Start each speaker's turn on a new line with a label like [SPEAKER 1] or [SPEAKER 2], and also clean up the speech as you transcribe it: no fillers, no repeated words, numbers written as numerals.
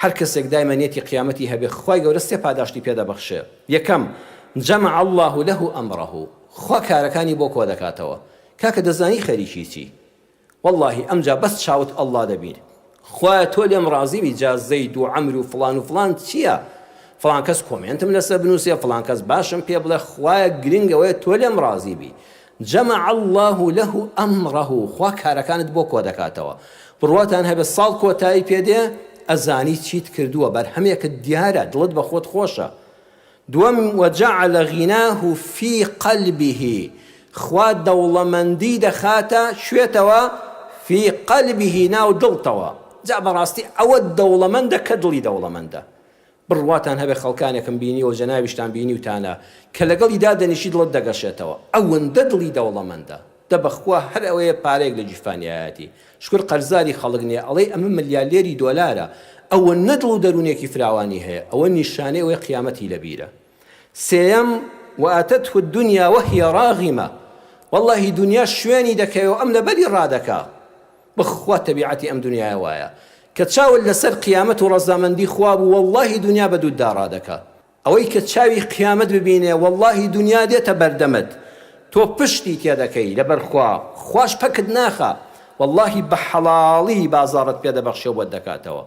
[SPEAKER 1] هەر کەسێک دایمە نیەتی قیامەتی هەبێ خوای گەورە سێ پاداشتی پێ دەبەخشێ یەکەم، جمع اللە له امره، خوا کارەکانی بۆ کۆدەکاتەوە کاکە دەزانی خەریکی چی وەڵاهی ئەمجا بەس چاوت اللە دەبینێ خوایە تۆ لێم ڕازی بی جا زەید و عەمر و فڵان و فڵان چیە فڵان کەس کۆمێنتم لەسەر بنوسێ فڵان کەس باشم پێ بڵێ خوایە گرنگ ئەوەیە تۆ لێم ڕازی بی جمع اللە له امره خوا کارەکانت بۆ کۆدەکاتەوە بڕواتان هەبێ ساڵ کۆتایی پێ دێ ئەزانی چیت کردووە بەرهەمێکت دیارە دڵت بە خۆت خۆشە دووەم، وجعل غناه فی قلبه، خوا دەوڵەمەندی دەخاتە کوێتەوە؟ فی قلبه ناو دڵتەوە، جا بەڕاستی ئەوە دەوڵەمەندە کە دڵی دەوڵەمەندە، بڕواتان هەبێ خەڵکانێکم بینیوە و جەنابیشتان بینیوتانە کە لەگەڵی دادەنیشی دڵت دەگەشێتەوە ئەوەندە دڵی دەوڵەمەندە. دە بەخوا هەر ئەوەیە پارەیەک لە گیرفانیایەتی شکور قەرزاری خەڵک نیە ئەڵێی ئەمە ملیالێری دۆلارە ئەوەنە دڵ و دەرونێکی فراوانی هەیە ئەوە نیشانەی ئەوەیە قیامەتی لەبیرە سێیەم واتته الدنیا وهی راغمە واللهی دنیا شوێنی دەکەوێ و ئەم لەبەری ڕادەکا بخوا تەبیعەتی ئەم دنیایە وایە کە چاوت لەسەر قیامەت و ڕەزامەندی خوا بوو واللهی دنیا بە دووتدا ڕادەکا ئەوەی کە چاوی قیامەت ببینێ وەڵاهی دونیا دێتە بەردەمت تۆ پشتی تێدەکەی لەبەر خوا خواش پەکت ناخا وەڵاهی بە حەڵاڵی بازاڕت پێ دەبەخشێ و بۆت دەکاتەوە.